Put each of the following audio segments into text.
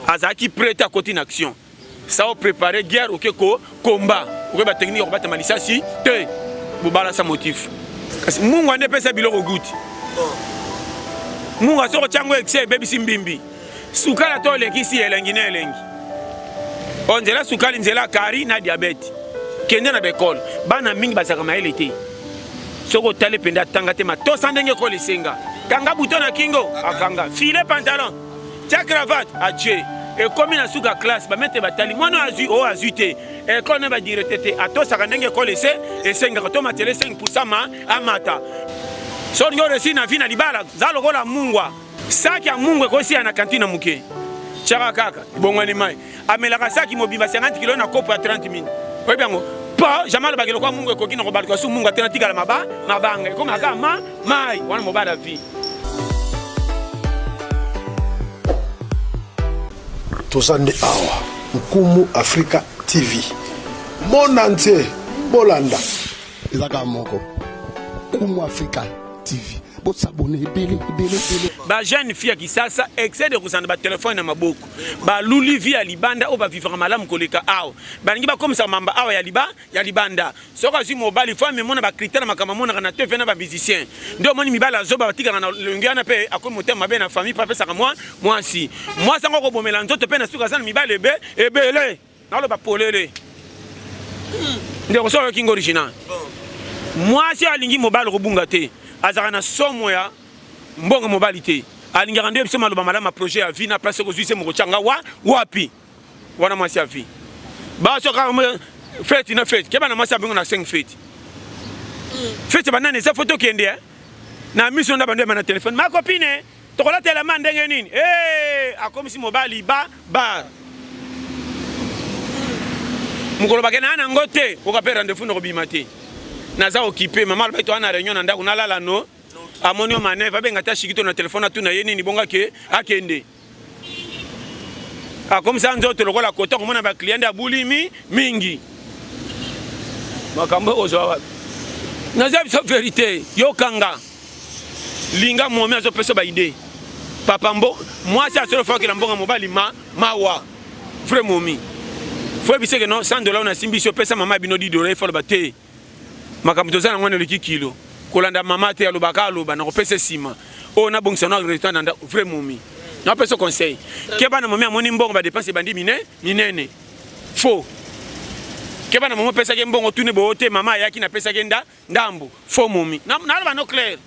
Azalaki prêt te akoti na action. Sa o préparer guerre oke ko combat. Oke ba technique ya kobatama lisasi te. Bobala sa motif. Kasi mungwa nde epesa biloko gout. Mungwa soko tyango excès ebebisi mbimbi. Sukala to olekisi elengi na elengi. O nzela sukali nzela kari na diabète. Kende na bekole. Bana mingi bazalaka mayele te. Soki otali mpenza atanga te matosa ndenge ekole esenga. Kanga buto na kingo akanga. Filet pantalon. Tia cravate atie. Ekomi na suka classe ba maître batali mwana oyo azwi oyo azwi te. Ekole na ba directeur te atosaka ndenge ekole ese esengaka to matele 5% ma amata. Soki olingi oresir na vie na libala za lokola mungwa. Saki ya mungwa ekosiya na cantine moke. Tiaka kaka ebongwani mai. Amelaka saki mobimba 50 kilo na kopo ya 30 min. Oyebi yango? Po jamais alobaki lokola mungwa ekoki na kobaluka su mungwa te natikala maba mabanga ekoma kaka ma mai wana mobali ya vie. Toza nde awa Nkumu Africa TV monde entier bolanda. Eza kaka moko Nkumu Africa TV bo s'abonner ebele ebele ebele. Ba jeune fille ya kisasa excès de kozala na ba telephone na maboko baluli vie ya libanda oyo ba vivaka malamu koleka awa balingi bakomisa mamba awa ya liba ya libanda soki azwi mobali fo amemona ba critère na makambo amonaka na TV na ba musicien nde omoni mibali ya zoba batikaka na longi wana mpe akomi motema mabe na famille mpe apesaka mwa mwasi mwasi yango akobomela nzoto mpe na suka aza na mibali ebe ebele Naloba polele. Ndeko soki oyoki nga original. Mwasi oyo alingi mobali kobunga te. Azalaka na somo ya mbongo mobali te. Alingaka nde biso maloba malamu ya projet ya vie na place okozwi se moko tyanga wa wapi. Wana mwasi ya vie. Baso kaka feti na feti. Keba na mwasi ya bingo na 5 feti. Feti banani eza foto kende eh? Na miso nda bando na telefone. Ma copine Tokolata elamba ndenge nini? Hey, akomisi mobali ba bar. Mokolo bakenda na yango te, oka pe rendez-vous na kobima te. Naza occupé, mama alobaki toza na réunion na ndako nalala no. Amoni yo manœuvre, abenga ta shikito na telefone atuna ye nini bonga ke akende. Akomisa nzoto lokola kota komona ba client nde abuli mi mingi. Makambo okozwa wapi? Naza biso verite, yokanga. Linga momi azo pesa ba idee. Papa mbo mwasi asolo fakela mbonga mobali ma mawa. Vrai momi. Faut ebise que non 100 dollars na simbi so pesa mama bino 10 dollars faut ba te. Makambo toza nango eleki kilo. Kolanda mama te alobaka aloba na kopesa sima. Oyo na bongisa na restaurant na vrai momi. Na pesa conseil. Keba na momi amoni mbongo ba dépenses bandi mine minene. Faux. Keba na momi opesaki mbongo tuni boyo te mama ayaki na pesaki nda ndambu faux momi naloba no clair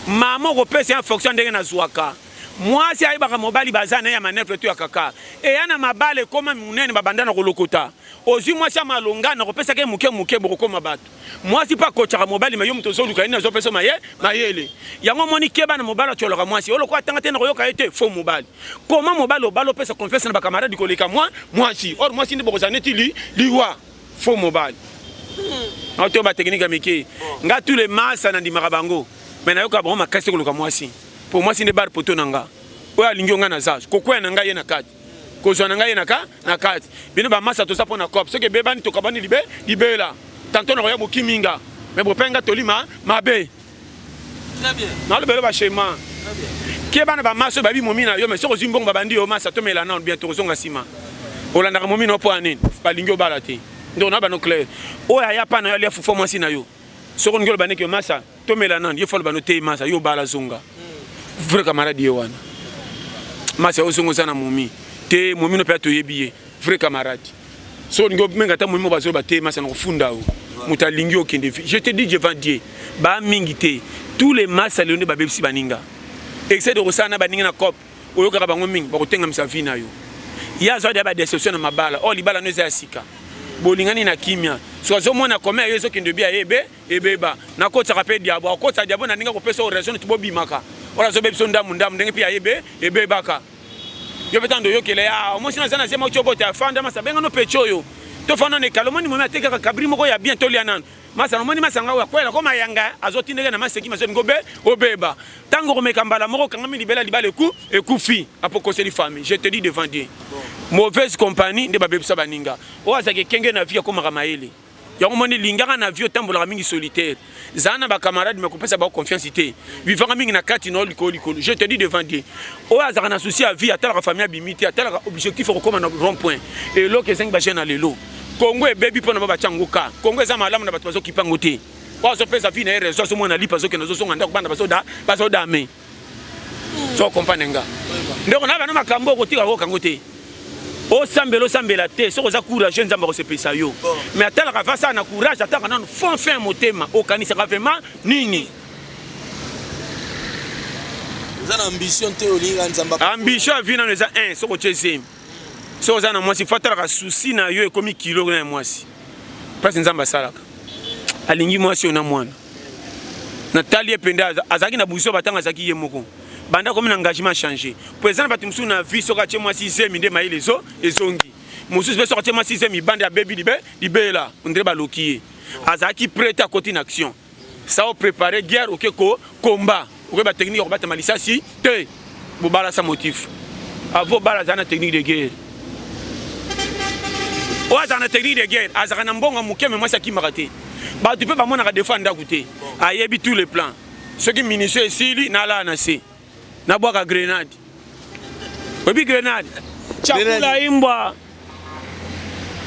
mama okopesa ya fonction ndenge nazwaka mwasi ayebaka mobali baza na ye ya manevre to ya kaka eya na mabala ekoma monene babanda na kolokota ozwi mwasi ya malonga na kopesaka ye moke moke bokokoma bato mwasi mpe akotaka mobali ma yo moto ozoluka ye nde azopesa maye mayele yango omoni keba na mobali atyolaka mwasi oloko atanga te na koyoka ye te faux mobali koma mobali obala opesa confiance na bakamaradi koleka mwa mwasi or mwasi nde bokozala neti li liwa Faux mobali. Hmm. Oto ba technique ya mike. Nga tous les massa na ndimaka bango. Mais nayoka bango makasi koluka mwasi. Po mwasi nde bar poto na nga. Oyo alingi nga na za. Kokwea na nga ye na kati. Kozwa na nga ye na ka na kati. Bino ba massa toza pona cop. Soki ebebani tokabani libe libela. Tantôt nakoya bokimi nga. Mais bopenga tolima mabe. Nalobelo ba schéma. Keba na ba maso babi momi na yo mais soki ozwi mbongo babandi yo masa tomela nano bien tokozonga nsima. Olandaka momi na yo mpo ya nini? Balingi obala te. Ndeko na bano clair. Oyo aya pa na yo alia fufu mwasi na yo. Soki olingi oloba ndeke masa tomela nano ye fo aloba no te masa yo obala zonga. Vrai camarade ye wana. Masa yo zonga oza na momi. Te momi no mpe toyebi ye. Vrai camarade. Soki olingi omenga ata momi moko bazoba te masa na kofunda yo. Moto alingi okende. Je te dis devant Dieu. Ba mingi te. Tous les masa lelo nde babebisi baninga. Excès de kosala na baninga na cop. Oyokaka bango mingi bakotengamisa vie na yo. Ye azwa deya ba deception na mabala. Or libala no eza ya sika. Bolingani na kimia. Soki azomona comment yo ezokende bia ye ebe ebeba. Nakotisaka pe diabo. Akotisa diabo na ndenge akopesa yo raison neti bobimaka. Or azobebisa yo ndambu ndambu ndenge pe ya ye ebe ebebaka. Yo pe tango oyokela ya omoni sino aza na zema oki obota fanda masa benga no pecho oyo. Tofanda na ekalo omoni momi atekaka kabri moko ya bien tolia nanu. Masa omoni masanga oyo akwela ko mayanga azotindeke na maseki mazolinga obe obeba. Tango okomeka mbala moko okangami libela libala eku ekufi apokoseli famille. Je te dis devant Dieu. Mauvaise compagnie nde babebisa baninga. Oyo azalaka ekenge na vie akomaka mayele. Yango moni lingaka na vie otambolaka mingi solitaire. Zala na ba camarades mais kopesa bango confiance te. Vivaka mingi na kati na yo likolo likolo. Je te dis devant Dieu. Oyo azalaka na souci ya vie atalaka famille abimi te, atalaka objectif ya kokoma na rond point. Eloko ezangi ba jeunes ya lelo. Congo ebebi pona ba batia yango cas. Congo eza malamu na bato bazo kipe yango te. Oyo azopesa vie na ye raison azomona lipa azokende azozonga ndako bana bazo bazo dame. So comprendre nga. Ndeko na bana makambo okotika koyoka yango te. Osambela osambela te soki oza courageux Nzambe akosepelisa yo. Mais atalaka va sala na courage atalaka nanu fond fin ya motema okanisaka vraiment nini? Oza na ambition te olingi kaka Nzambe Ambition ya vie nanu eza un soki otie zemi. Soki oza na mwasi faut atalaka souci na yo ekomi kilo na ya mwasi. Place Nzambe asalaka. Alingi mwasi oyo na mwana. Natali ye mpenza azalaki na buzoba ntango azalaki ye moko. Banda akomi na engagement change. Po eza na bato mosusu na vie soki atie mwasi zemi nde mayele ezo ezongi. Mosusu mpe soki atie mwasi zemi bande abebi libe libela ondire baloki ye. Azalaki prêt te akoti na action. Sa o préparer guerre oke ko combat. Okoyeba technique ya kobatama lisasi te. Bobala sa motif. Avant obala azala na technique de guerre. Oyo azala na technique de guerre, azalaka na mbongo moke mais mwasi akimaka te. Bato mpe bamonaka defaut ya ndako te. Ayebi tous les plans. Soki munition esili nalala na se. Nabwaka grenade. Oyebi grenade? Chakula imbwa.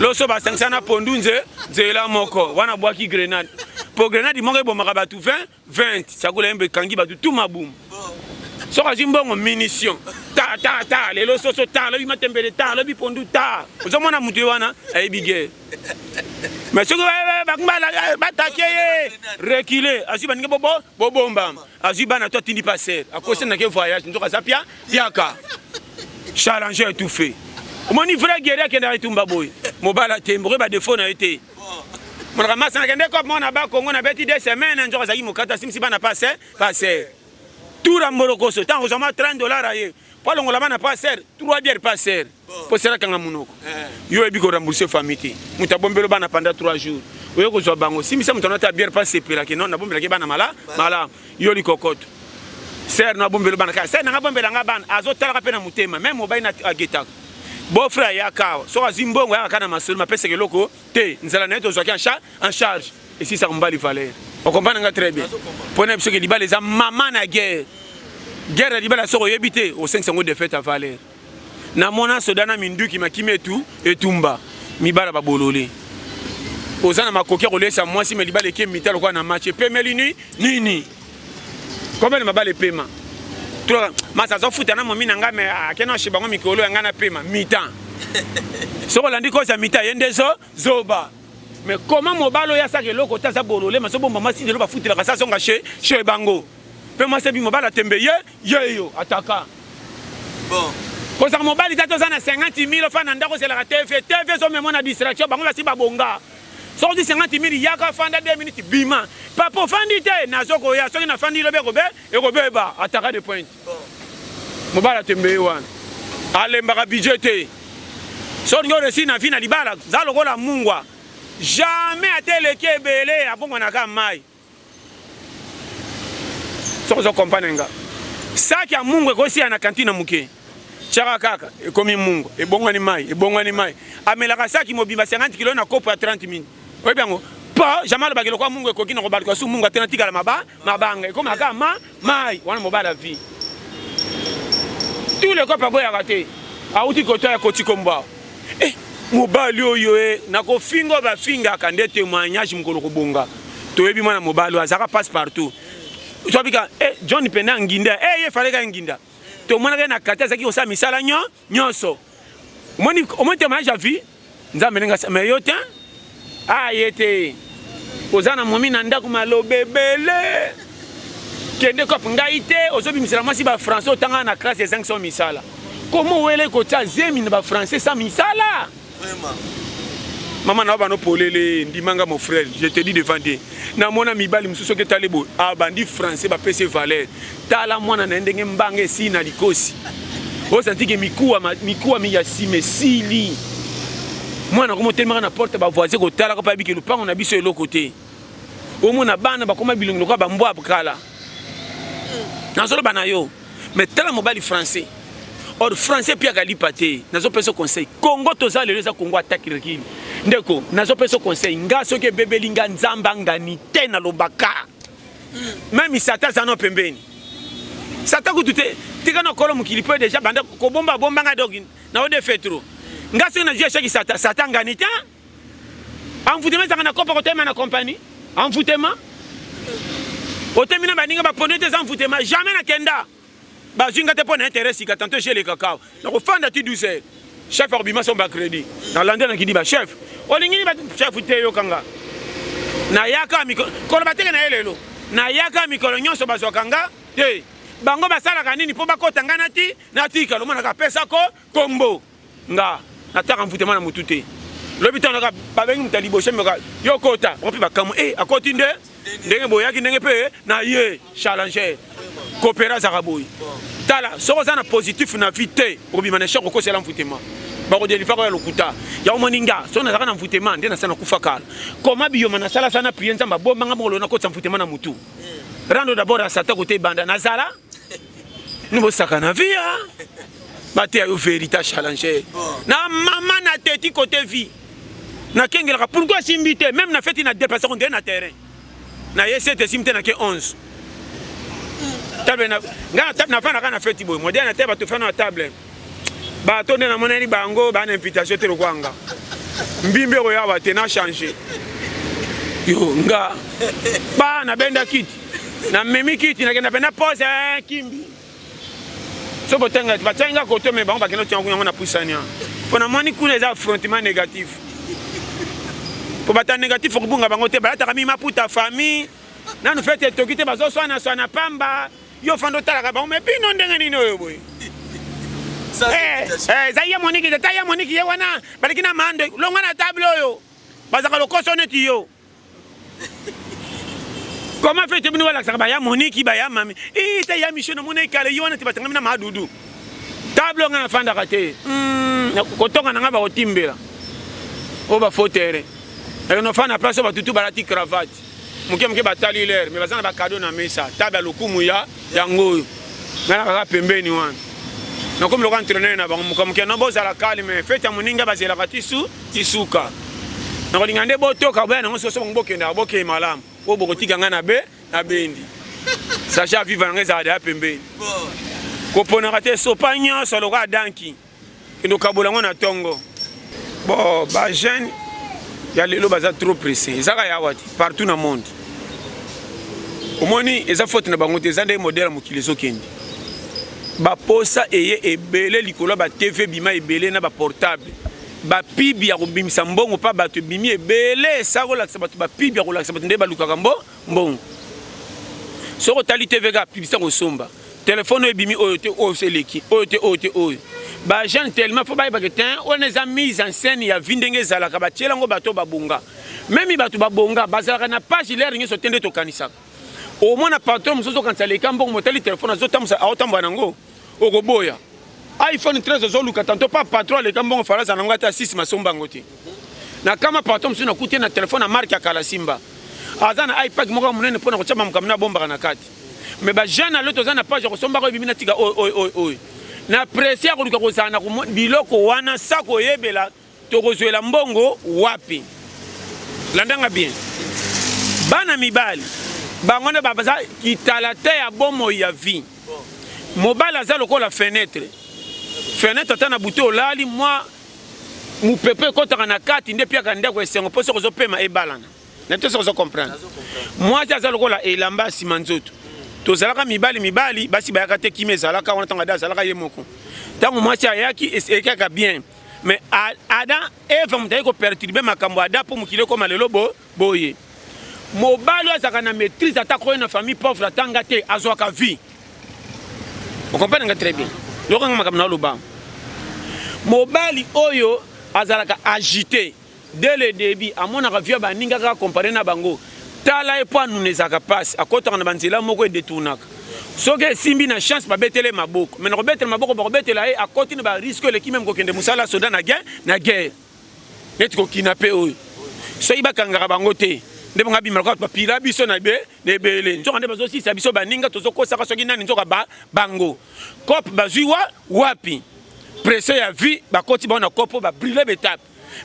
Loso basangisa na pondu nze nzela moko wana bwaki grenade. Po grenade moko ebomaka bato 20 20 chakula imbwa ekangi bato tout mabumu. Soki azwi mbongo munition ta ta ta lelo soso ta lobi matembele ta lobi pondu ta ozomona moto ye wana ayebi guerre. Mais soki batake ye reculer azwi baninga bobo bobombama azwi bana to atindi passer akosi na ke voyage nzoka aza pia piaka challenger étouffé omoni vrai guerrier akendaka etumba boye mobala te mbokoyeba ba défaut na ye te monaka masa nakende cop mwana ba Congo na beti deux semaines nzoka azalaki mokata asimisi bana passe passe tour ya mbolokoso ntango kozwa mwa 30 dollars aye po alongola bana passer 3 bières passer po sera kanga monoko yo oyebi ko rembourser famille te moto abombelo bana pendant 3 jours oye kozwa bango simbisa moto anata bière pa sepelaki non nabombelaki bana mala malamu yo likokoto sere no abombelo bana kaka sere nanga abombela nga bana azotalaka mpe na motema meme mobali na agetaka beau-frère ayaka awa soki azwi mbongo ayaka kaka na masolo mapesaka eloko te nzala na ye tozwaki en charge esisaka mobali valeur okomprendre nga très bien mpo na biso ke libala eza mama na guerre guerre ya libala soki oyebi te osengisa yango défaite ya valeur Namona soda na minduki makimi etu etumba mibala babolole. Oza na makoki ya kolesa mwasi me libala eke mita lokola na match epemeli ni nini? Combien de mabala epema? Masa azofuta na momi na ngai me akenda chez bango mikolo ya ngai na pema mi-temps. Soki olandi cause ya mi-temps ye nde zo zoba. Mais comment mobali oyo asaka eloko te aza bolole mais azobomba mwasi lelo bafutelaka sa azonga chez chez bango. Pe mwasi abi mobali atembe ye yeyo ataka. Bon. Kozala mobali tata oza na 50 000 ofanda na ndako ozelaka TV TV ezomema na distraction bango basi babonga soki ozwi 50 000 yaka fanda 2 minutes bima papa ofandi te nazo koya soki nafandi lobi ekobe ekobeba ataka de pointe mobali atembe ye wana alembaka budget te soki olingi oresir na vie na libala za lokola mungwa jamais ata eleki ebele abongwanaka mai Soki ozo comprendre nga. Sac ya mungu ekosiya na cantine muke. Tiaka kaka ekomi mungu, ebongwani mai, ebongwani mai. Amelaka saki mobimba 50 kilo na kopo ya 30 min. Oyebi yango? Po jamais alobaki lokola mungu ekoki na kobaluka su mungu atena tikala maba mabanga ekoma kaka ma mai wana mobala vie. Tous les copains aboyaka te. Auti koto ya koti kombo. Eh, mobali oyo e nakofinga oyo bafingaka nde témoignage mokolo kobonga toyebi mwana mobali oyo azalaka passe partout tobika eh, John penda nginda eh, ye faleka nginda tomonaka ye na kati azalaki kosala misala nyo nyonso omoni omoni témoignage ya vie nzambe ndenge mais yo te ah ye te oza na momi na ndako maloba ebele kende cope ngai te ozobimisela mwasi ba français otanga na classe ezangisa yo misala komo owele kotia zemi na ba français sa misala mama na bano polele ndimanga mon frère je te dis devant Dieu namona mibali mosusu soki etali boye abandi français bapesi valeur tala mwana na ye ndenge mbanga esili na likosi osanti ke mikuwa mikuwa ya nsima esili mwana akoma otelemaka na porte bavoisin kotalaka mpo ayebike lopango na biso eloko te omona bana bakoma bilongi lokola bambwa kala nazoloba na yo mais tala mobali français or français mpe akalipa te nazopesa conseil congo toza lelo eza congo attaque recule. Ndeko, nazopesa conseil, nga soki ebebeli nga Nzambe angani te nalobaka. Meme Satan aza no pembeni. Satan kutu te, tika na kolo mokili po deja banda kobomba bomba nga donc na ode fait trop. Nga soki nazwi echec Satan, Satan angani te. Envoûtement ezalaka na kopa kotema na compagnie. Envoûtement. Otemi na baninga baponi te eza envoûtement. Jamais nakenda. Bazwi nga te mpo na intérêt sika tantôt j'ai le cacao. Nakofanda ti 12 heures. Chef akobima somba crédit. Nalandi na kidiba chef. Olingi ni chef te yoka nga. Nayaka mikolo koloba teke na ye lelo. Nayaka mikolo nyonso bazwaka nga te. Bango basalaka nini mpo bakota nga na ti natika lomonaka apesa ko kombo. Nga nataka mvutema na mutu te. Lobi ntango naka babengi moto ya liboso meka yo kota bango mpe bakamwe e akoti nde ndenge boyaki ndenge mpe na ye challenger kopera azalaka boye tala soki oza na positif na vie te okobima na echec okosela mvutema bakodelifaka ya lokuta yango moni nga soki nazalaka na mvutema nde nasala nakufa kala koma biyoma nasala sana prie nzambe abombanga mokolo nakotisa mvutema na mutu rando d'abord ya satan kote ebanda nazala ni bosaka na vie bateya yo vérité challenger na mama na teti côté vie nakengelaka pourquoi asimbi te même na feti na déplace ko ndeye na terrain na ye 7 esimbi te na ke 11 table na nga nafandaka na feti boye modele na te bato fana na table bato nde namoneli bango bana invitation te lokwa nga mbimbi ekoyawa te na change yo nga ba nabenda kiti namemi kiti nakenda pena pose eh, kimbi so botenga batiaki nga koto me bango bakenda otiango yango na pusani wana mpo namoni kuna eza affrontement négatif mpo bata négatif okobunga bango te balataka mi maputa famille nanu fete etoki te bazoswana swana pamba yo fanda otalaka bango me bino ndenge nini oyo boye eh, eh, eza ye moniki tata ye moniki ye wana baleki na mando longwa na table oyo bazalaka lokoso neti yo Comment fait bino balakisaka baya Monique baya mami eh ta ya mission namona ekale ye wana te batangami na madudu table nga nafandaka te hmm, kotonga na nga bakotimbela oyo ba faux terrain nofanda na place oyo batutu balati cravate moke moke batali lere me baza na bakado na mesa table ya lokumu ya yango oyo ngai nakaka pembeni wana nakomi lokola entraîneur na bango moka moke no bozala calme fete ya moninga bazelaka tisu tisuka nakolinga nde botoka boya nango soso bango bokendaka bokei malamu oyo bokotika ngai na be na bendi sacha viva nanga ezala deya pembeni koponaka te sopa nyonso lokola danki kende okabola yango na ntongo bon bajeune ya lelo baza trop pressé ezaka yawa te partout na monde omoni eza faute na bango te eza nde modele ya mokili ezokende baposa eye ebele likolo ya batv ebima ebele na baportable bapibi ya kobimisa mbongo mpa bato ebimi ebele esa kolakisa bato bapibi ya kolakisa bato nde balukaka mbo mbongo soki otali tv kaka pibisa kosomba telefone oyo ebimi oyo te oyo eleki oyo te oyo te oyo bajeune tellement fo bayebaka te wana eza mise en scène ya vie ndenge ezalaka batiela yango bato babonga meme bato babonga bazalaka na page lere nyonso te nde tokanisaka omona patron mosusu okanisa leka mbongo motali telefone azotambusa aotambola nango okoboya iphone 13 ozoluka tanto pa patron aleka mbongo falaza nango ata 6 masomba yango te na kama patron mosusu nakuti na telefone ya marke ya kala simba aza na ipad moko ya monene mpo na kotya makambo na abombaka na kati me bajeune alo toza na page ya kosombaka oyo ebimi na tika oyo oyo oyo oyo na presse ya koluka kozala na biloko wana sa koyebela Tokozwela mbongo wapi? Landanga bien. Bana mibali bango nde baza kitalate ya bomoi ya vie. Mobali aza lokola fenetre. Fenetre ata na butu olali mwa mupepe ekotaka na kati nde piaka ndako esengo mpo soki ozopema ebalana. Na te soki ozo comprendre. Mwasi aza lokola elamba ya nsima nzoto. Tozalaka mibali mibali, basi bayaka te kimia ezalaka wana ntango ada azalaka ye moko. Ntango mwasi ayaki ekaka bien. Mais Adam Eva moto aye ko perturber makambo Adam mpo mokili ekoma lelo bo boye. Mobali oyo azalaka na maîtrise ata koye na famille pauvre atanga te azwaka vie. O comprendre nga très bien. Yoka nga makambo na oloba. Mobali oyo azalaka agité Dès le debut amonaka vie ya baninga kaka comparer na bango. Tala ye po anuna ezalaka pasi, akotaka na ba nzela moko e detournaka. Soki esimbi na chance babetela ye maboko, mais na kobetela maboko bakobetela ye akoti na ba risques eleki meme kokende mosala ya soda na guerre na guerre. Neti ko kidnapper oyo. Soki bakangaka bango te nde bango abima lokola ba pila biso na be na ebele. Nzoka nde bazosisa biso baninga tozokosaka soki nani nzoka ba bango. Coop bazwi wa wapi? Presse ya vie bakoti bango na coop ba brûler ba etape.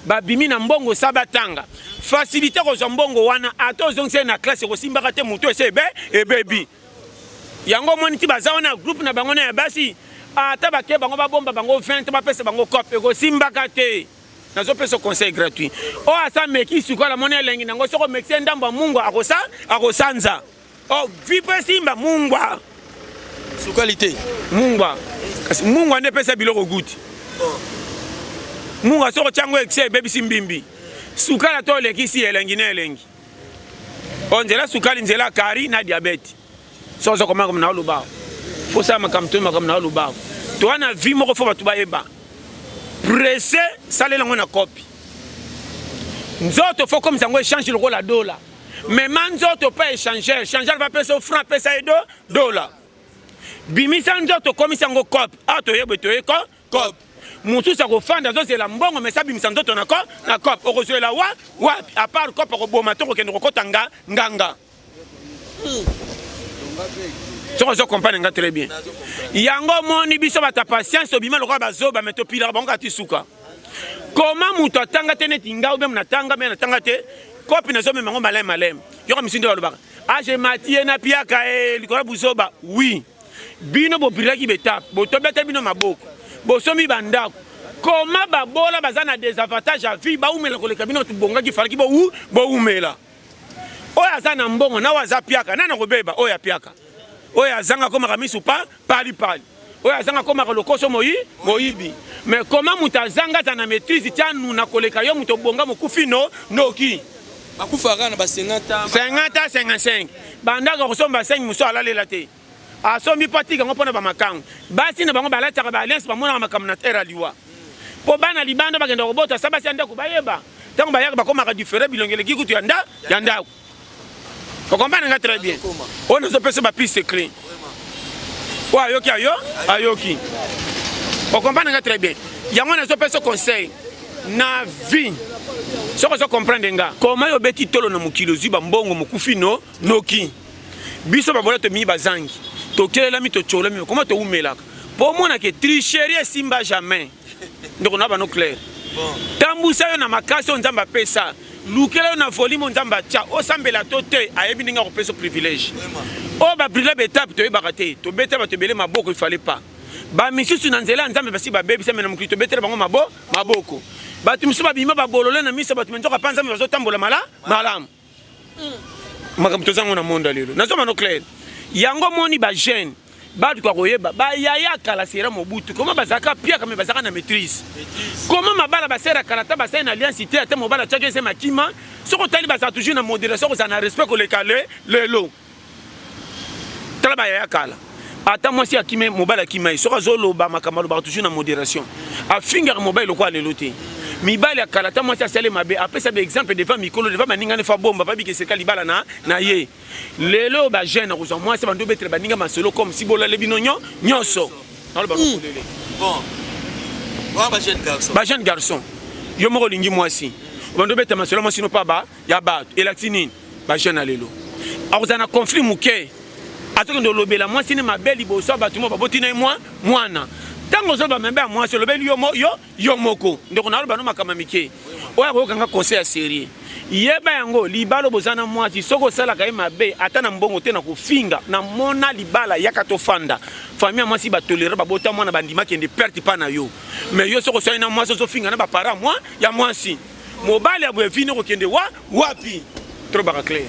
Babimi na mbongo sa batanga. Facilité kozwa mbongo wana ata ozongisa ye na classe ekosimbaka te moto ese ebe ebebi. Yango omoni ti baza wana groupe na bango na ya basi ata bake bango babomba bango 20 bapesa bango cop ekosimbaka te. Nazopesa conseil gratuit. Oyo asa meki sukala moni elengi nango soko omekisi ye ndambo ya mungwa akosa akosanza. Oh, vie mpe esimba mungwa. Sukali te. Mungwa. Kasi mungwa nde epesa biloko guti. Oh. Mungwa soko otya yango excès ebebisi mbimbi. Sukali ata olekisi elengi na elengi. Oh, nzela sukali nzela kari na diabète. Soki oza komaka na oloba. Faut sala makambo to makambo na oloba. Toa na vie moko faut bato bayeba. Presse salela yango na kopi. Nzoto faut komisa yango échange lokola dola. Mema nzoto pa échangeur, échangeur va pesa yo franc, pesa ye do dola. Bimisa nzoto komisa yango cop. Ah toye boye toye ko cop. Mosusu akofanda azozela mbongo mais abimisa nzoto na ko na cop. Okozwela wa wapi? À part cop akoboma to kokende kokota nga nganga. Soki ozo comprendre nga très bien. Yango omoni biso bato ya patience tobima lokola bazoba mais topilaka bango kaka ti suka. Comment moto atanga te neti nga ou même natanga mais natanga te kopi nazomema yango maleme maleme. Yoka misi nde balobaka age emati ye na piaka e likolo ya buzoba. Oui, bino bobrilaki betape, botobeta bino maboko, bosombi bandako. Comment babola baza na desavantage ya vie baumela koleka bino tobongaki falaki bowumela. Oyo aza na mbongo na oyo aza piaka nani akobeba? Oyo apiaka, oyo azanga akomaka misu pa pali pali, oyo azanga akomaka lokoso moyi moyibi. Mais comment moto azanga aza na maîtrise ti anuna koleka yo moto obonga mokufi no noki? Bakufaka na ba 50 ans. 50 ans 55 bandaka kosomba 5 mosusu alalela te. Asombi po atika yango pona ba makangu. Basi na bango balataka ba alliance bamonaka makambo na terre ya liwa. Po bana libanda bakenda kobota sa basi ya ndako bayeba. Tango bayaka bakomaka different bilongi eleki kutu ya nda ya ndako. Okomprendre nga très bien. Oyo nazopesa ba piste clé. Oyo ayoki ayo ayoki. Okomprendre nga très bien. Yango nazopesa conseil na vie. Soki ozo comprendre nga. Comment yo obeti tolo na mokili ozwi ba mbongo mokufi no noki. Biso babola tobimi bazangi, tokelelami, totyolami, koma towumelaka po omona ke tricherie esimba jamais. Ndeko na bano clair, tambusa yo na makasi oyo Nzambe apesa, lukela yo na volume oyo Nzambe atya, osambela to te, ayebi ndenge akopesa privilège. Oyo ba brûla ba étape toyebaka te, tobeta bato ebele maboko, il fallait pas. Ba misusu na nzela ya Nzambe basi babebisa, mais na mokili tobetela bango mabo maboko. Bato misusu babima babolole na miso bato, mais nzoka pa Nzambe bazotambola mala malamu. Makambo toza ngo na monde ya lelo nazo mano clair yango moni ba jeune baluka koyeba ba yaya kala sera Mobutu comment bazalaka piaka mais bazalaka na maîtrise comment mabala basera kala ta basali na alliance te ata mobala atiaki ese makima soki otali bazala toujours na modération kozala na respect koleka le lelo tala ba yaya kala ata mwasi akime mobali akima ye soki azoloba makambo alobaka toujours na modération afingaka mobali lokola lelo te mibali ya kala ata mwasi asali mabe apesa ba exemple devant mikolo devant baninga ne fa bomba babika eseka libala na, na ye lelo ba jeune akozwa mwasi bando obetela baninga masolo comme si bolale bino nyo nyonso naloba kolele bon wana ba jeune garçon ba jeune garçon yo moko olingi mwasi bando obeta masolo mwasi no pa ba ya bato elakisi nini ba jeune ya lelo akozala na conflit moke azokende olobela mwasi ne mabe liboso ya bato mo baboti na ye mwa mwana ntango ozoloba mabe ya mwasi olobeli yo, yo, yo moko ndeko naloba no makambo ya mike oyo akoyoka nga conseil ya serie yeba yango libala boza na mwasi soki osalaka ye mabe ata na mbongo te na kofinga namona libala yaka tofanda famille ya mwasi batolera babota mwana bandima kende perte pa na yo mais yo soki osali na mwasi ozofinga na bapara mwa ya mwasi mobali ya boye vino kokende wa wapi trop baka clair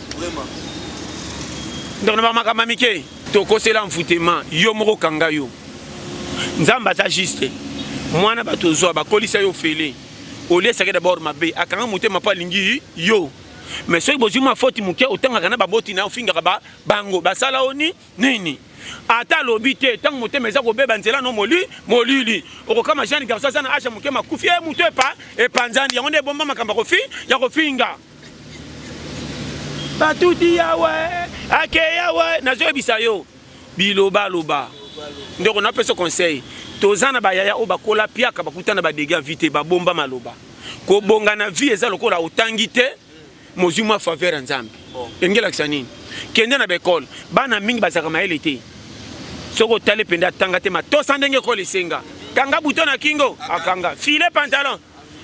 donc na bamakambo ya mike tokosela envoûtement yo moko kanga yo nzambe aza juste mwana bato ozwa bakolisa yo ofele oliesaki d'abord mabe akanga motema mpo alingi yo mais soki bozwi mwa foti moke otangaka na baboti na ofingaka ba bango basala oni nini ata alobi te ntango motema eza kobeba nzela no moli molili okokama jeune garçon aza na age ya moke makufi ye moto epa epanzani yango nde ebomba makambo ya kofi ya kofinga batuti yawe ake yawe nazoyebisa yo bilobaloba ndeko napesa conseil toza na bayaya oyo bakola piaka bakuta na badege ya vie te babomba maloba kobonga na vie eza lokola otangi te mozwi mwa faveur ya Nzambe. Elingi elakisa nini? Kende na baekole, bana mingi bazalaka mayele te. Soki otali mpenza atanga te, matosa ndenge ekole esenga. Kanga buto na kingo, akanga. File pantalon.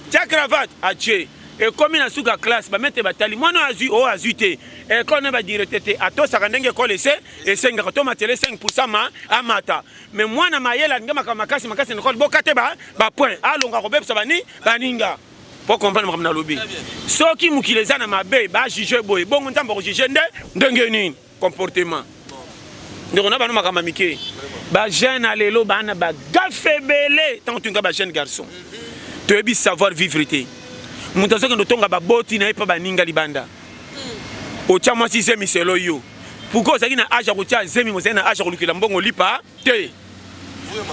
Tia cravate atie. Ekomi na suka classe ba maître batali mwana oyo azwi oyo azwi te. Ecole na ba directeur te atosaka ndenge ecole ese esengaka to matele 5% ma amata. Mais mwana mayele alinga makambo makasi makasi na ecole bokate ba ba point alonga kobebisa bani baninga. Po comprendre makambo nalobi. Soki mokili eza na mabe ba juger boye bongo Nzambe ako juger nde ndenge nini? Comportement. Ndeko na bano makambo mike. Ba jeune ya lelo bana ba gaffe ebele ntango toyinga ba jeune garçon. Toyebi savoir vivre te. Moto azokende otonga baboti na ye mpe baninga libanda. Otya mwasi zemi selo yo. Pourquoi ozalaki na age ya kotya zemi ozali na age ya kolukela mbongo lipa te.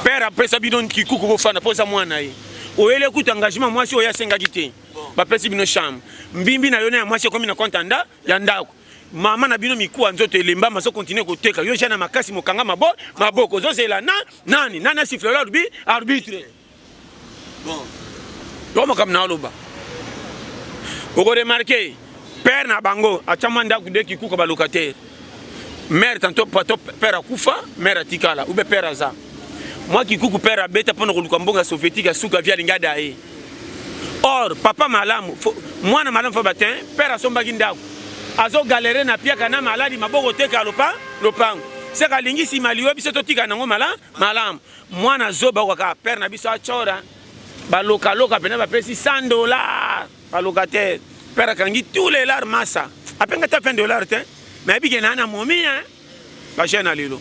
Père apesa bino kikuku bofanda mpo oza mwana ye. Oyele kutu engagement mwasi oyo asengaki te. Bapesi bino chambre. Mbimbi na yo na ya mwasi ekomi na compte ya ndako. Mama na bino mikuwa nzoto elemba azo continuer koteka yo jeune makasi mokanga mabo maboko ozozela na nani nani asifle arbi arbitre bon yo makambo na oloba okoremarke père na bango atya mwa ndako de kikuka balocataire mère tanto pato père akufa mère atikala ube père aza mwa kikuku père abeta mpo na koluka mbongo ya soviétique ya suka vi alingi ada ye Or papa malamu mwana malamu fa batin père asombaki ndako azo galere na piaka na maladi maboko teka lopa lopango seka alingi nsima liwa biso totika nango mala malamu mwana zoba kaka père na biso achora balokaloka mpena bapesi 100 dollars balocataire père akangi tous les lars masa apenga ata 20 dollars te mais abike na na momi hein Ba jeune ya lelo.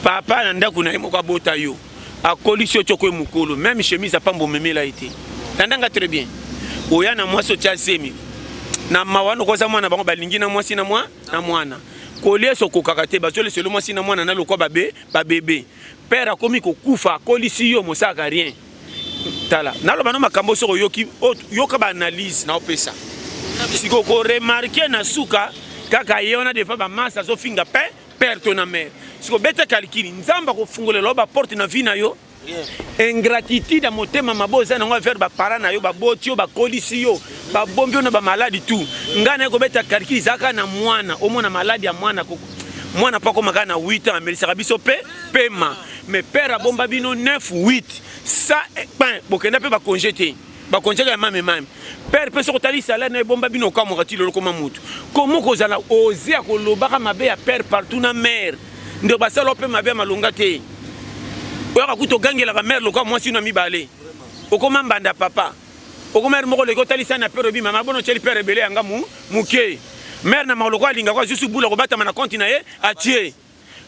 Papa na ndako na ye moko abota yo. Akolisi yo toko mukolo meme chemise apamba omemela ye te. Landa nga très bien. Oya na mwasi otia zemi. Na mawa nokoza mwana bango balingi na mwasi na mwa na mwana. Koliesa okokaka te bazolesa yo mwasi na mwana na lokwa babe babebe. Père akomi kokufa akolisi yo mosalaka rien. Tala, naloba no makambo soki oyoki, yoka ba analyse na opesa. Siko ko remarquer na suka kaka ye wana defa ba masse azofinga pe père to na mère. Siko beta calcul, Nzambe akofungolela yo ba porte na vie na yo. Ingratitude ya motema mabe oza nango envers ba parents na yo, baboti yo, bakolisi yo, babombi yo na ba maladi tout. Ngai naye kobeta calcul ezalaka na mwana, omona maladi ya mwana mwana mpo akoma kaka na 8 ans amelisaka biso pe pema. Mais père abomba bino 9 8 sa pain bokenda pe ba congé te ba congé ya mame mame père pe soko tali salaire na ebomba bino okamwaka ti lelo koma mutu komo kozala oze ya kolobaka mabe ya père partout na mère nde basala pe mabe ya malonga te oyaka kutu ogangelaka mère lokola mwasi na mibale okoma mbanda papa okoma mère moko leki otalisa na père obi mama bono otyeli père ebele yanga muke mère na makolo alingaka azusu bula kobatama na compte na ye atie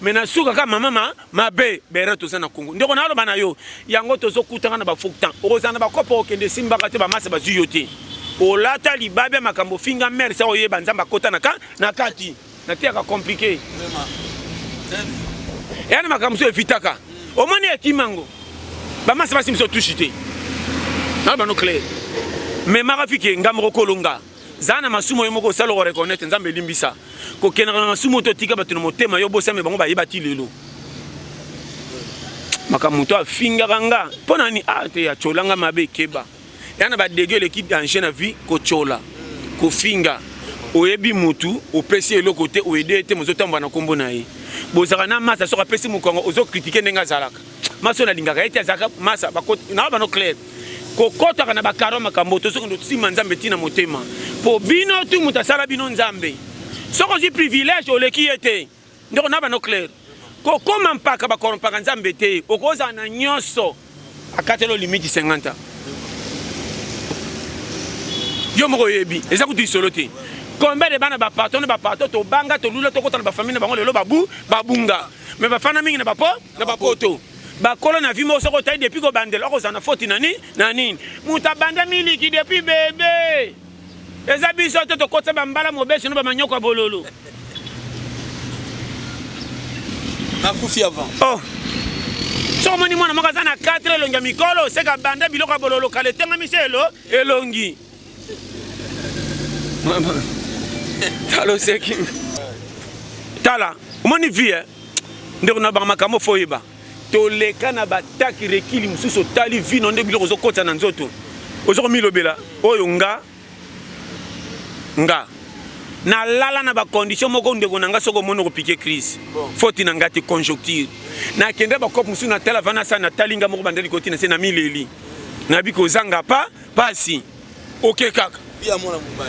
Mais na suka kaka mama ma mabe bere toza na Congo. Ndeko na loba na yo yango tozo kutana na ba faux temps. Okozala na ba kopo okende simbaka te ba masa bazui yo te. Olata libabe makambo finga mère sa oyeba Nzambe akota na ka na kati. Na tiyaka compliqué. Vraiment. Eya na makambo so evitaka. Omoni ekimango. Ba masa basi miso touche te. Na bano clair. Mais marafike ngambo kolonga. Zala na masumu yo moko osala oko reconnaitre Nzambe limbisa. Kokendaka na masumu to tika bato na motema yo bosame bango bayeba ti lelo. Makambo moto afingaka nga mpo na nini? Ah te achola nga mabe keba. Ya na ba dégâts eleki danger na vie kochola, kofinga. Oyebi mutu opesi eloko te oede ye te mozotambola na kombo na ye. Bozalaka na masa soki apesi mokongo ozo critiquer ndenge azalaka. Masa oyo nalingaka ye te azalaka masa na bano clair. Kokotaka na bakaro makambo tozokende kosimba Nzambe ti na motema po bino tu moto asala bino Nzambe. Soki ozwi privilège oleki ye te. Ndeko na bano clair. Kokoma mpaka bakorompaka Nzambe te. Okozala na nyonso akatelo limite 50 ans. Yo moko oyebi eza kutu lisolo te. Combien de bana ba patron ba patron tobanga tolula tokota na ba famille na bango lelo babu babunga. Mais bafanda mingi na ba po na ba poto. Bakolo na vie moko soki otali depuis kobandela okozala na faute na nini na nini. Moto abanda miliki depuis bebe. Eza biso te tokotisa bambala mobesu na bamanyoko ya bololo. Nakufi avant. Oh. Soki omoni mwana moko aza na 4 elongi ya mikolo seka banda biloko ya bololo kala etengami se elo elongi. Tala oseki. Tala omoni vie eh? Ndeko na banga makambo fo oyeba. Toleka na bataki rekili mosusu otali vino nde biloko ozokotisa na nzoto ozo komilobela oyo nga nga. Nalala na bacondition moko, ndeko na nga, soki omoni okopike crise, foti na nga te, conjoncture. Nakende bakope mosusu, natala vana sa, natali nga moko bandeli koti na se na mileli, nayebi kozanga pa pasi oke kaka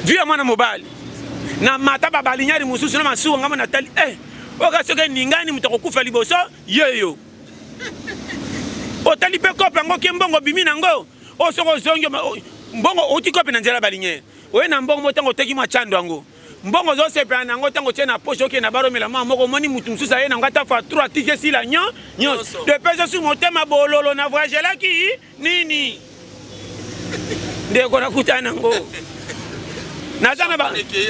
vie ya mwana mobali. Na mata babalinyari mosusu na masuwa, nga mo natali eh, oka soki eningani, moto akokufa liboso yeyo. Otali mpe kope yango ke mbongo bimi nango, oyo soki ozongi mbongo outi kope na nzela ya baliniere, oye na mbongo mo, ntango oteki mwa cando yango, mbongo ozosepela na yango. Ntango otie na poche, okende na baromela mwa moko, omoni mutu mosusu aye nango ata fa 3 tiki, esila nyonso. Depesa su motema bololo na voyagelaki nini, ndeko, nakutana nango, naza na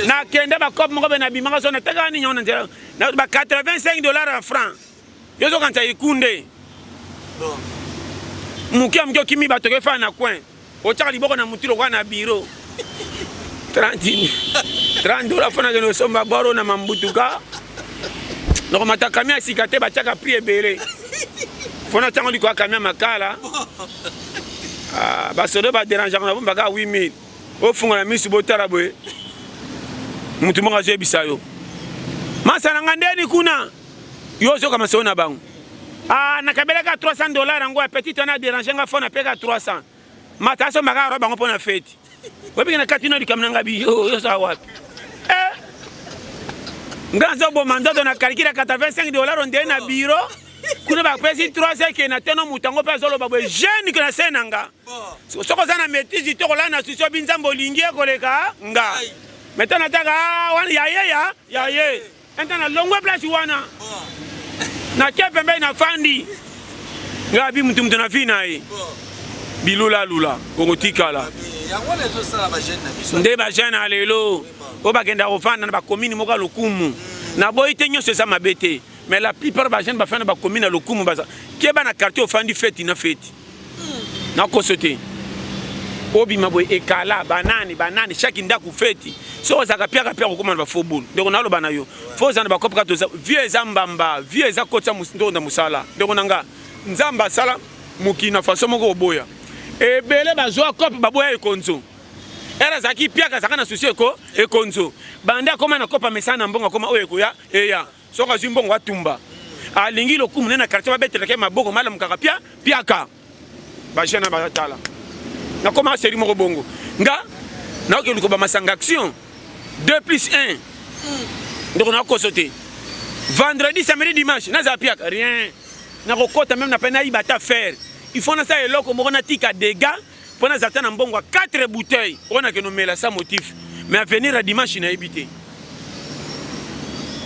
nakende bacope moko be nabimaka so natekaka nini yango na nzela ba 85 $ en franc. Yo ozokanisa ekunde moke ya moke, okimi bato, okefana na coin, otiaka liboko na mutu lokola na bureau. 30 $30 fo nakende kosomba boro na mambutuka, nakomata kami ya sika te, batiaka prix ebele, fo natiango likolo ya kami ya makala. Basodo baderangeaka na bombaka 8000, ofungola misu, botala boye, mutu moko azoyebisa yo: "Masa na nga ndeni kuna." Yo ozoka masolo na bango. Ah, nakabelaka $300 yango ya petit wana aderange nga, fo napeka 300, mata asombaka aro bango mpo na feti. Oyebiki na kati no likambo na nga bi yo oza wapi? Eh, nga nazoboma nzoto na calcul $85 ndeye na bureau kuna bapesi 300 ke na teno. Moto yango mpe azoloba boye jeune ke na se na nga, soki oza na maîtrise te, kolala na susi obi Nzambe olingi ye koleka nga. Mai ntango nataka wana ya ye ya ye enta na longwe place wana, nake pembeni, nafandi, nga abi mutu mutu na vi na ye bilulalula okotikala. Nde bajeune ya lelo oyo bakenda kofanda na bacommune moko ya lokumu, naboyi te, nyonso eza mabe te, mais la plupart bajeune bafanda na bacommune ya lokumu, baza keba na quartier ofandi, feti na feti, nakoso te, obima boye ekala banani banani, chaque ndako feti. Soki ozalaka piaka piaka, okóma na bafaux boule. Ndeko, naloba na yo, fo ozala na bakope kaka. Toza vie eza mbamba, vie eza kotisa ndeko na mosala. Ndeko na nga, Nzambe asala mokili na façon moko oboya. Ebele bazwa cope, baboya ekonzo. Ere azalaki piaka, azalaka na susi eko ekonzo bande, akóma na cope, amesana na mbongo, akóma oyo ekoya eya. Soki azwi mbongo, atumba, alingi lokumu ne na quartier, babetelaka ye maboko, malamukaka pia piaka. Bajeune bazatala, nakoma série moko bongo, nga naoki luka bamasanga action 2 plus 1. Ndeko, nakoso te, vendredi, samedi, dimanche nazala piaka, rien nakokɔta même na pe nayiba ata faire. Il faut nasala eloko moko, natika dégâts mpo nazala ta na mbongo ya 4 bouteille oyo nakende omela sans motif. Mais avenir ya dimanche, nayebi te.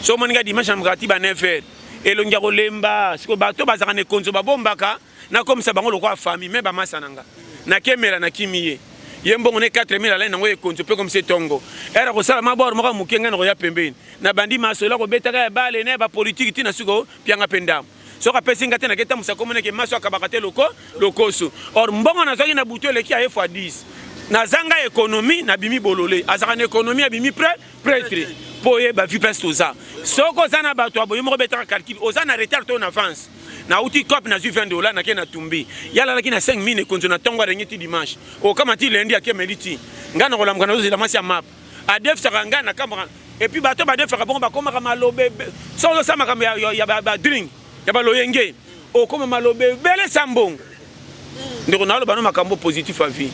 So omoni nga dimanche namokaka ti ba 9 heures, elongi ya kolemba. Sikoyo bato bazalaka na ekonzo, babombaka, nakomisa bango lokola famille. Me bamasa na nga, nakemela, nakimi ye, ye mbongo ne 4000, alai nango ekonzo mpe komisa etongo ere kosala mabor moko ya moke. Ngai nakoya pembeni, nabandi masolo, akobetaka ya bale na ya bapolitike, ntina siko pianga mpe ndambo. Soki apesi nga te, nake tambusa komona ke maso akabaka te loko lokoso. Or mbongo nazwaki na butu eleki aye fois 10. Nazanga économie, nabimi bolole. Azalaka na économie, abimi prêtre. Mpo oyeba vie place toza, soki oza na bato ya boye moko, betaka calcul, oza na retard to na avance. Nauti cope, nazwi $20, nake na tumbi, ye alalaki na 5 mine ekonzo na ntongo, arengi ti dimanche, okama ti lundi, akemeli ti ngai nakolamuka, nazozela mwasi ya map adefisaka ngai na kambaka. Et puis bato badefaka bongo, bakomaka maloba. Soki ozosala makambo ya badring ya baloyenge, okoma maloba ebele sa mbongo. Ndeko, naloba no makambo positif ya vie.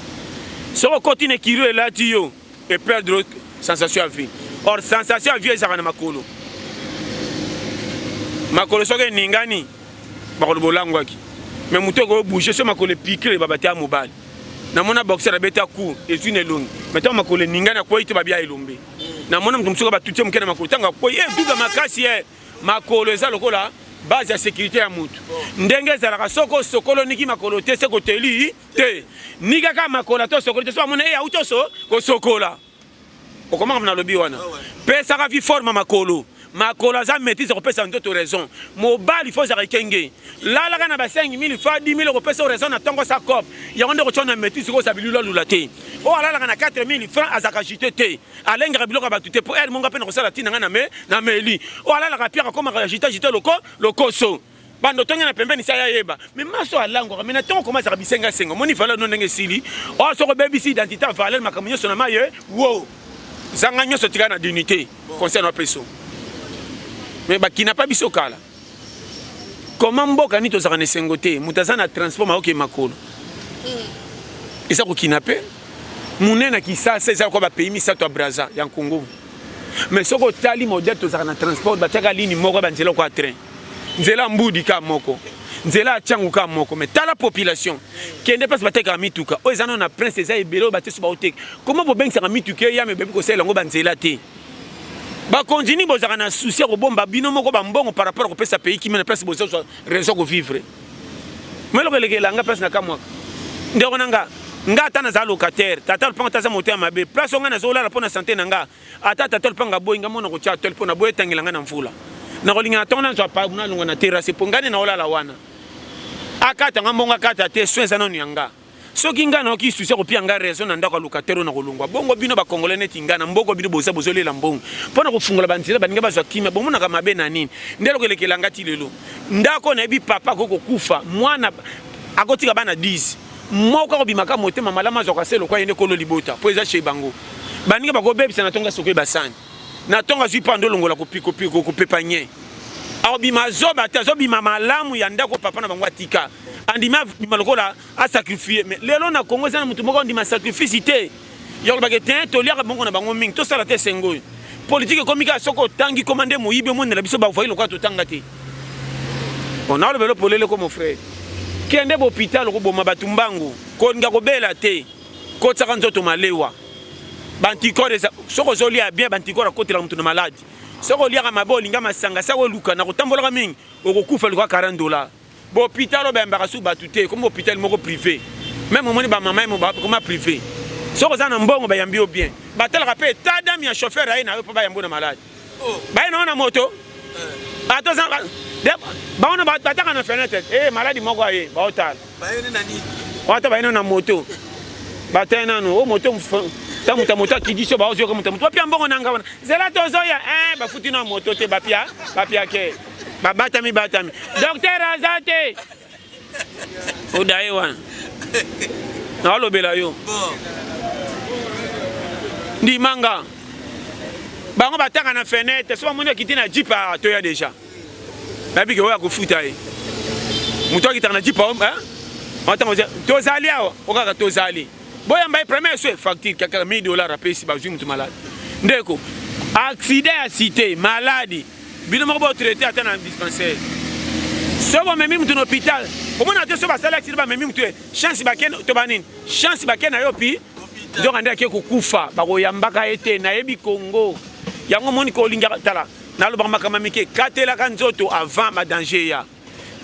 Soki okoti na ekiri, elati yo eperdre sensation ya vie. Or sensation ya vie ezalaka na makolo. Makolo soki eningani, bakolo bolangwaki, mais moto ekobouge so makolo epikre, baba te ya mobali. Namona boxer abeta coup, ezwi na elongi, mais ntango makolo eningani, akwei te, babia elombe. Namona moto mosuku batutie moke na makolo, ntango akwei, eduka makasi. E makolo eza lokola base ya sécurité ya motu. Ndenge ezalaka, soki osokolo niki makolo te, se koteli te, nikaka makolo ata osokoli te, so amona e auti oso kosokola, okomaka. Nalobi wana, pesaka vi forme makolo. Makolo aza maîtrise, kopesa nzoto raison. Mobali fo ozalaka ekenge, lalaka na ba 5000 fa 10 000, kopesa raison na ntongo sa cop yango nde kotya na maîtrise, koza bilula te. Oyo alalaka na 4000 francs, azalaka jute te, alengaka biloko ya bato te, mpo ere monga mpe na kosala ntina ngai na me na meli. Oyo alalaka piaka, akomaka jita jita loko lokoso, bando tonge na pembeni sa ya yeba. Me maso alangwaka me na ntongo, koma azalaka bisengasenga. Omoni valeur no ndenge esili. Oyo soki obebisi identité ya valeur, makambo nyonso na maye wo. Zanga nyonso tika na dignité. Conseil na peso. Mais ba kinapa biso kala. Comment mboka ni tozaka na esengo te? Moto aza na transport maoke makolo. Eza ko kidnapper. Munene na Kisasa eza kwa ba pays misato ya Brazza ya Congo. Mais soki otali modèle tozalaka na transport batiaka ligne moko ba nzela kwa train. Nzela mbudi ka moko. Nzela ya Tshangu ka moko. Mais tala population. Kende place batekaka mituka. Oyo eza nano na prince eza ebele oyo batie so baoteka. Comment bobengisaka mituka eya mais boyebi kosalela yango ba nzela te? Bakonzi nini bozalaka na souci ya kobomba bino moko ba mbongo par rapport ya kopesa pays kimia na place bozozwa raison ko vivre? Moi eloko elekela nga place na kamwaka. Ndeko na nga, nga ata naza locataire, tata lopango ata aza motema mabe, place oyo nga nazolala mpo na sante na nga, Ata tata lupanga aboyi nga mona kotia tole pona boye etangela nga na mvula. Nakolinga na tongo nazwa pa nalongwa na terrasse po nga nde naolala wana. Akata nga mbongo akata te soin eza nanu ya nga. Soki nga nayoki souci akopia nga raison na ndako ya locataire oyo nakolongwa. Bongo bino ba congolais neti nga na mboko bino boza bozolela mbongo pona kofungola ba nzela baninga bazwa kimia bomonaka mabe na nini? Nde eloko elekela nga ti lelo. Ndako nayebi papa akoki kokufa mwana akotika bana 10 moko akobima kaka motema malamu azwaka se lokwa ye nde kolo libota po eza chez bango. Baninga bakobebisa na tongo soki basani na tongo azwi pando olongola kopepa nye akobima zoba te azobima malamu ya ndako papa na bango atika andimi abima lokola asacrifie mais lelo na Congo eza na moto moko andima sacrifice te ya kolobaka te toliaka bongo na bango mingi tosala te esengo oyo politike ekomi kaka soki otangi koma nde moyibi omonela biso bavoyi lokola totanga te onalobelo polele ko mon frère kende bopital okoboma bato mbangu kolinga kobela te Kotisaka nzoto malewa. Ba anticorps eza soki ozolia bien ba anticorps akotela moto na maladi. Soki oliaka mabe olinga masanga saka oluka na kotambolaka mingi okokufa luka 40 dollars. Ba hôpital oyo bayambaka su bato te ekomi hôpital moko privé. Meme omoni ba mama yemo bakoma privé. Soki oza na mbongo bayambi yo bien. Batalaka pe état d'âme ya chauffeur aye na yo po bayambi yo na maladi. Oh. Baye na yo na moto. Eh. Ata oza bango bataka na fenêtre eh maladi moko aye baotala. Wata bayino na moto. Bataya nanu o moto ta moto moto akidi so baozoka moto moto bapia mbongo nanga wana zela tozoya eh bafuti na moto te bapia bapia ke babatami batami docteur aza te odaye wana naolobela yo ndimanga bango batanga na fenêtre so bamoni akiti na jipe ah, toya deja nayebi ke oyo akofuta ye moto akitaka na jipe ntango tozali awa okaka tozali boyamba ye premier soin facture kaka 1000 dollars apesi bazwi moto malade ndeko accident ya cité maladi bino moko botraite ata na dispensaire so bomemi moto na hôpital omona te so basali accident bamemi moto chance bake to banini chance bake na yo pi nzoka nde ake kokufa bakoyambaka ye te nayebi congo yango omoni kolingaka tala Nalobaka makambo ya mike, katelaka nzoto avant ba danger eya.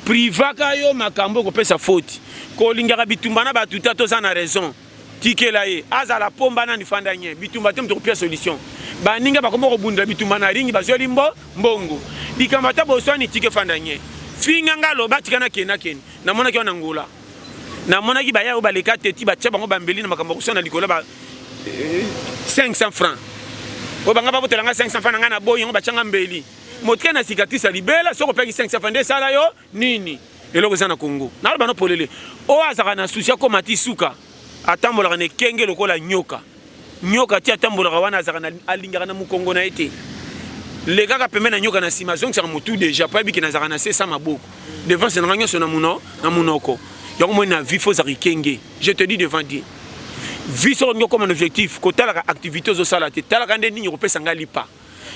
Privaka yo makambo ekopesa faute. Kolingaka bitumba na batu te ata oza na raison. Tikela ye azala pomba nani fanda nye. Bitumba te moto okopia solution. Baninga bakoma kobundela bitumba na ring bazweli mbo mbongo. Likambo ata boswani tike fanda nye. Finga nga loba tika nakende nakende. Namonaki yo na Angola. Namonaki baya oyo baleka te ti batia bango bambeli na makambo ya koswana likolo ba 500 francs. Oyo banga babotela nga 500 francs na nga na boyi yango batia nga mbeli. Motika na cicatrice ya libela soki opeki 500 francs nde esala yo nini? Eloko eza na Congo. Naloba no polele. Oyo azalaka na souci akoma ti suka atambolaka na ekenge lokola nyoka. Nyoka ti atambolaka wana azalaka na alingaka na mukongo na ye te. Lekaka pembeni na nyoka na sima azongisaka mutu deja po ayebi ke nazalaka na se sans maboko. Devance na nga nyonso na muno na munoko. Yango omoni na vie faut ozalaka ekenge. Je te dis devant Dieu. Vie soki olingi okoma na objectif kotalaka activite ozosala te talaka nde nini ekopesa nga lipa.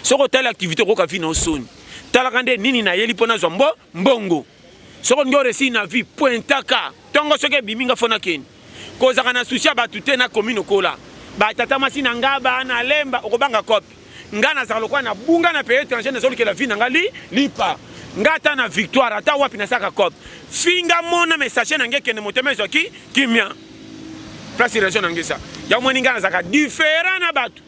Soki otali activite okoyoka vie na yo soni. Talaka nde nini nayeli po nazwa mbo mbongo. Soki olingi o reussir na vie pointaka tongo soki ebimi nga faut nakende. Kozaka na souci ya batu te na commune okola ba tata mwasi na nga ba na lemba okobanga cope nga nazaka lokola na bunga na pays etranger nazolukela vie na nga li lipa nga ata na victoire ata wapi nasaka cope finga mona mais sachet na nga ekende motema ezwa ki kimia place raison na nga eza yango moni nga nazaka different na batu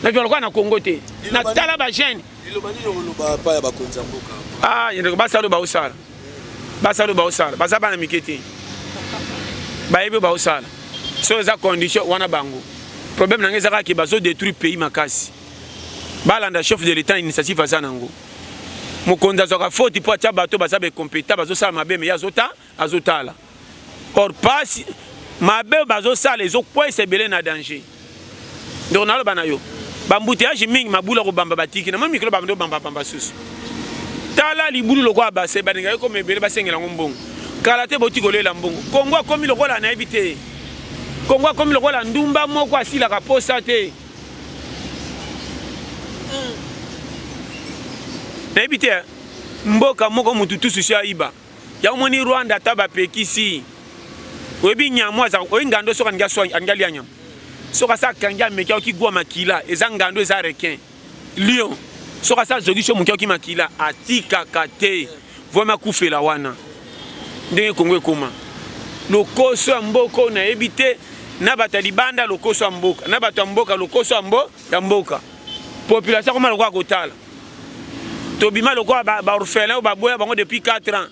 na via lokola na Congo te na tala ba jeune liloba nini okoloba pa ya bakonzi ya mboka ah ndeko basala baosala basala baosala baza bana mike te bayebi baosala so eza condition wana bango problème na ngai eza kaka ke bazo détruire pays makasi balanda chef de l'état initiative aza nango mokonzi azwaka faute mpo atya bato baza baincompétent bazosala mabe me ye azota azotala or pasi mabe bazosala ezokwesa ebele na danger. Ndeko naloba na yo, ba embouteillage mingi mabula kobamba batiki na mwa mikolo babandi kobamba bamba susu. Tala libulu lokola base balingaki ekoma ebele basengela yango mbongo. Kala te boti kolela mbongo. Kongo akomi lokola nayebi te. Kongo akomi lokola ndumba moko asilaka posa te. Nayebi te mboka moko mutu tususu ayiba. Yango moni Rwanda ata bapekisi oyebi nyama aza oyebi ngando soki alingi aswa alingi alia nyama soki asa akangi ameki ayoki gwa makila eza ngando eza requin lion soki asa azokisi yo moke ayoki makila atikaka te vraimen akufela wana ndenge Kongo ekoma lokoso ya mboka oyo nayebi te na bato ya libanda lokoso ya mboka na bato ya mboka lokoso ya mbo ya mboka population akoma lokola kotala Tobima lokola ba, ba orphelin oyo baboya bango depuis 4 ans.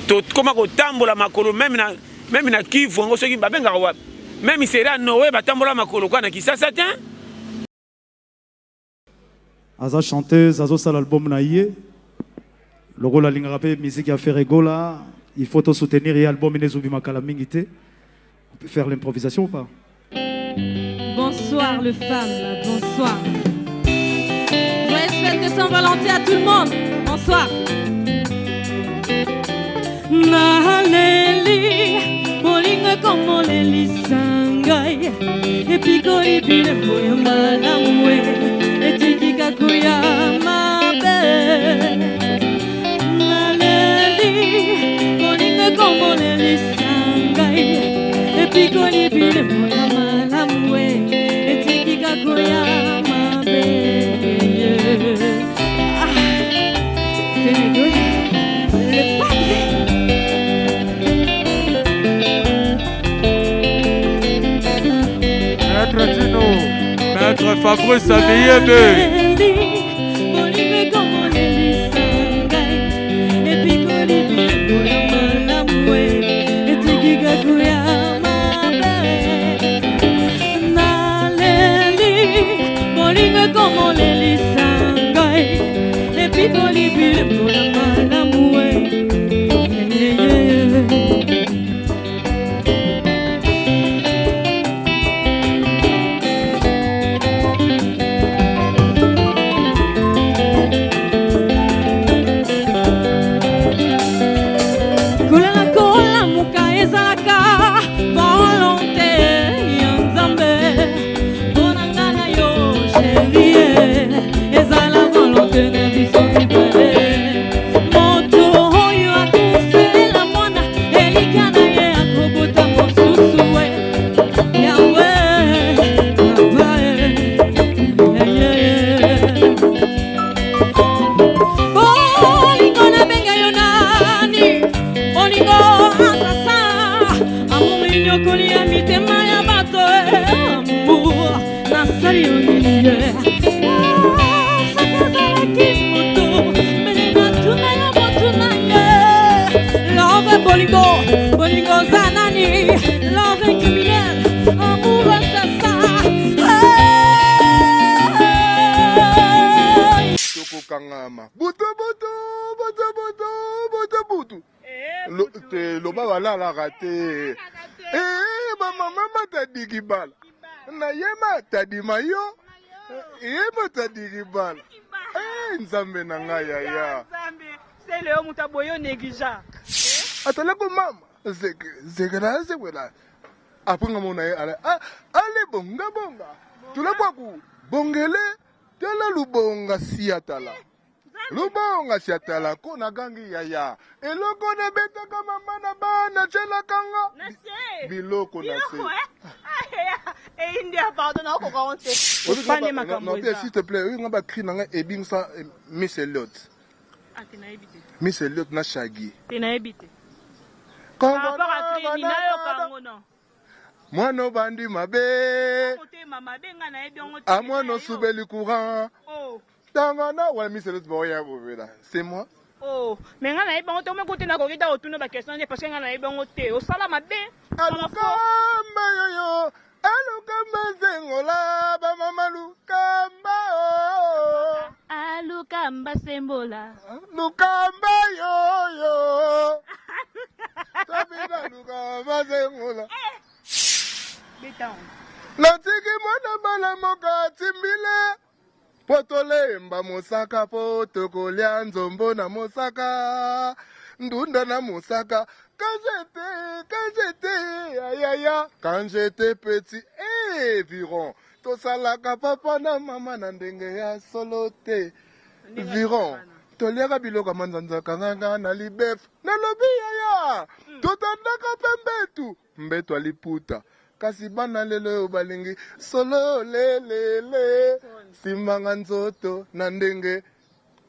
Tokoma kotambola makolo meme na meme na Kivu yango soki babengaka wapi? Meme sera Noé batambola makolo kwa na Kisasa te. Aza chanteuse azosala album na ye lokola alingaka mpe musique ya Ferre Gola, il faut to soutenir ye album ine ezobima kala mingi te. On peut faire l'improvisation ou pas? Bonsoir le femme, bonsoir. Joyeuse fête de Saint-Valentin à tout le monde. Bonsoir. Naleli, bolingo ekomolelisa ngai epikoli bilembo ya malamu etiki kakuya mabe Naleli bolingo ekomolelisa ngai epikoli bilembo ya malamu etiki kakoya mabe. Ah, Sénégal, le padre. Maître Dino, Maître Fabrice Amiyebe. Bolingo ekomolelisa ngai epikoli bilembo ya malamu. Kolala kolamuka ezalaka volonte ya Nzambe mpona nga na yo cherie, ezala volonte na biso mibale. Moto oyo akufela mwana elika na ye akobota mosusu we yawe papa. Bolingo nabenga yo nani? Bolingo asasa amour minyokoli ya mitema ya bato. Amour nasali yo nini? Soki ozalaki moto mbele natuna yo motuna ye. Love bolingo, bolingo oza nani? Love criminel, amour asasa. Tokokangama butu butu butu butu butu butu. Te loba balalaka te. Ee bamama matadiki bala na ye matadima yo ye matadiki bala. Ee Nzambe na ngai yaya. Sele yo moto aboye yo négligent. Atalako mama zeke zeke na zekwela apres nga mona ye ala ale bonga bonga tulabwaku bongele tala lubonga siatala lubonga siatala ko nagangi yaya eloko nabetaka mama na bana tyelaka nga biloko na se. Eyindia pardon, nakokoka ngo te. Opane makambo eza. S'il te plaît, oyo nga bacri na nga ebimisa Miss Elliot. Ah, te nayebi te. Miss Elliot na Shaggy. Te nayebi te. Par rapport à cri nayoka yango non. Mwana obandi mabe. Motema mabe nga nayebi yango te. A mwana osubeli courant. Oh. Ntango na wana Miss Elliot baoya bobela. C'est moi. Oh, mais nga nayebi yango te omeko te nakoki ta kotuna ba question te parce que nga nayebi yango te. Osala mabe. Alukamba yoyo, alukamba zengola, bamama lukamba oh. Alukamba sembola. Lukamba yoyo. Tabina lukamba zengola. Beta. Na moka timbile mpo tolemba mosaka mpo tokolia nzombo na mosaka ndunda na mosaka quand j'étais quand j'étais ayaya quand j'étais petit eh viron tosalaka papa na mama na ndenge ya solo te viron toliaka biloko ya manzanza kanganga na libef nalobi yaya totandaka mpe mbetu mbetu ya liputa kasi bana lelo oyo balingi solo lelele simbanga nzoto na ndenge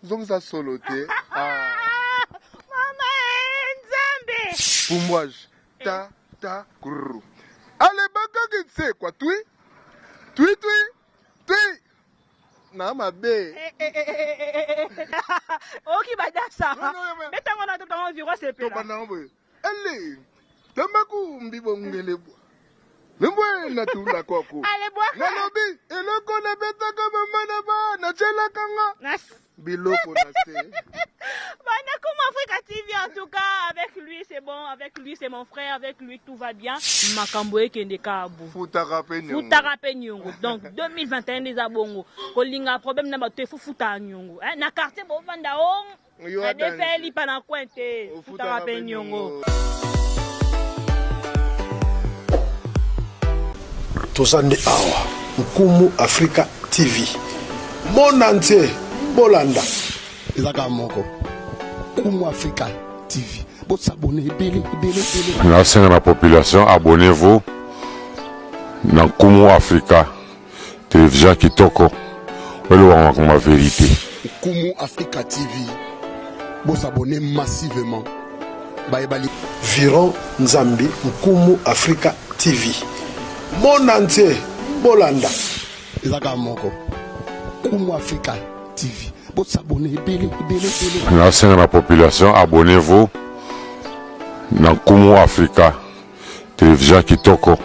zongisa solo te ah. Mama eh, Nzambe. Pumbwage ta ta krr alebakaki tse kwa twi twi twi twi na mabe eh, eh, eh, oki badasa betango na totango viro sepela tobanda boye ele tambakumbi bongele bwa lembwe natula kwako nalobi eloko nabetaka mama na ba natyelaka nga biloko na se Comme Africa TV en tout cas avec lui c'est bon avec lui c'est mon frère avec lui tout va bien makambo ekende kabu futaka pe niongo futaka pe niongo donc 2021 eza bongo kolinga problème na bato efo futaka niongo eh, na quartier bovanda o adefe lipa na coin te futaka pe niongo toza nde awa nkumu africa tv monde entier bolanda eza kaka moko nkumu africa tv bosabone ebele ebele ebele nasenga na population abonnez-vous na nkumu africa Television kitoko olobaka makambo ya verite. Nkumu Africa TV bo s'abonner massivement baye bali. Viron Nzambi Nkumu Africa TV monde entier bolanda. Eza kaka moko Nkumu Africa TV bo s'abonner ebele ebele ebele. Nasenga na population abonnez-vous na Nkumu Africa. Television kitoko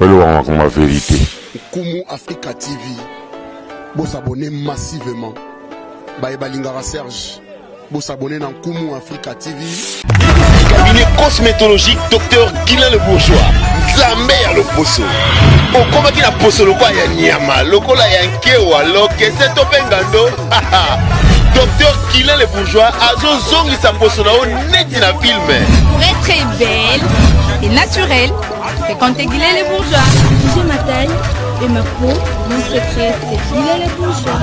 olobaka makambo ya verite. Nkumu Africa TV bo s'abonner massivement baye balingaka Serge bo s'abonner na Nkumu Africa TV. Cabinet cosmétologique Docteur Guilain Le Bourgeois Nzambe ya loposo okomaki na poso lokola ya nyama lokola ya nkewa lokese to mpe ngando Docteur Guilain Le Bourgeois azozongisa poso na yo neti na filme. Pour être belle et naturelle, fréquentez Guilain Le Bourgeois. J'ai ma taille et ma peau, mon secret c'est Guilain Le Bourgeois.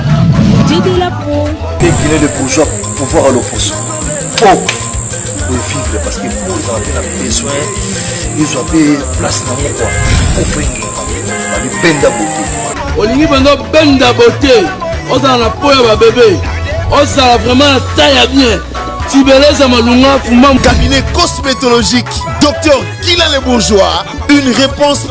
Dieu de la peau. Et Guilain Le Bourgeois, pouvoir à l'opposition. Peau vivre parce que peau ezala mpe na besoin ezwa mpe place nango kua po fo engenga babibenda bote olingi mpenza obenda bote ozala na po ya babebe ozala vraiment na taille ya bien tibeleza malunga fuma cabinet cosmétologique docteur Guilain Le Bourgeois une réponse.